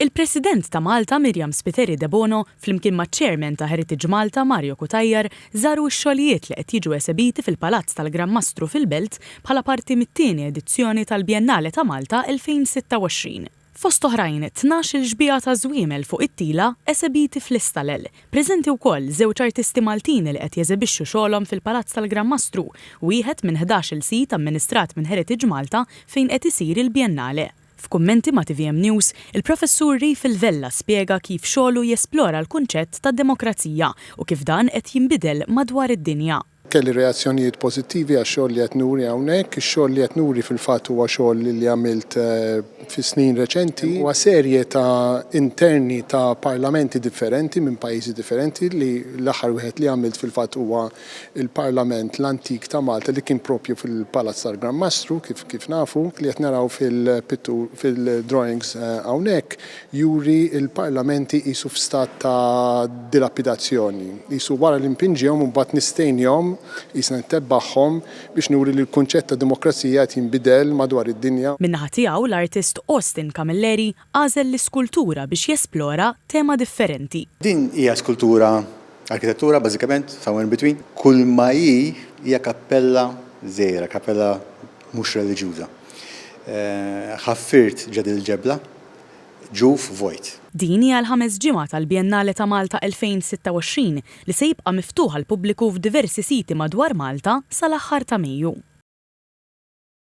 Il-President ta' Malta Myriam Spiteri Debono flimkien maċ-Chairman ta' Heritage Malta Mario Cutajar żaru x-xogħlijiet li qed jiġu esebiti fil-Palazz tal-Gran Mastru fil-Belt bħala parti mit-tieni edizzjoni tal-Biennale ta' Malta 2026. Fost oħrajn, 12-il xbieha ta' żwiemel fuq it-tila esebiti fl-istalel. Preżenti wkoll żewġ artisti Maltin li qed jeżebixxu xogħolhom fil-Palazz tal-Gran Mastru, wieħed minn 11-il sit amministrat minn Heritage Malta fejn qed isir il-Biennale. F'kummenti ma' tvm News, il-Professur Rayfil Vella spjega kif xogħlu jesplora l-kunċett ta' demokrazija u kif dan qed jinbidel madwar id-dinja. Kelli reazzjonijiet pożittivi għax-xogħol li qed nuri hawnhekk. Ix-xogħol li qed nuri fil-fatt huwa xogħol li għamilt fi snin reċenti. Huwa serje ta' interni ta' parlamenti differenti minn pajjiżi differenti li l-aħħar wieħed li għamilt fil-fatt huwa l-Parlament l-antik ta' Malta li kien propju fil-Palazz tal-Gran Mastru kif kif nafu. Li qed naraw fil-pittur fil-drawings hawnhekk juri l-parlamenti qisu f'stat ta' dilapidazzjoni. Qisu wara li npinġihom imbagħad nistejnihom, qisna ntebbagħhom biex nuri li l-kunċett ta' demokrazija qed jinbidel madwar id-dinja. Min-naħa tiegħu, l-artist Austin Camilleri għażel l-iskultura biex jesplora tema differenti. Din hija skultura arkitettura bażikament, somewhere in between. Kull ma hi hija kappella żgħira, kappella mhux reliġjuża. Ħaffirt ġa dil-ġebla ġuf vojt. Din hija l-ħames ġimgħa tal-Biennale ta' Malta 2026 li se jibqa' miftuħ għall-pubbliku f'diversi siti madwar Malta sal-aħħar ta' Mejju.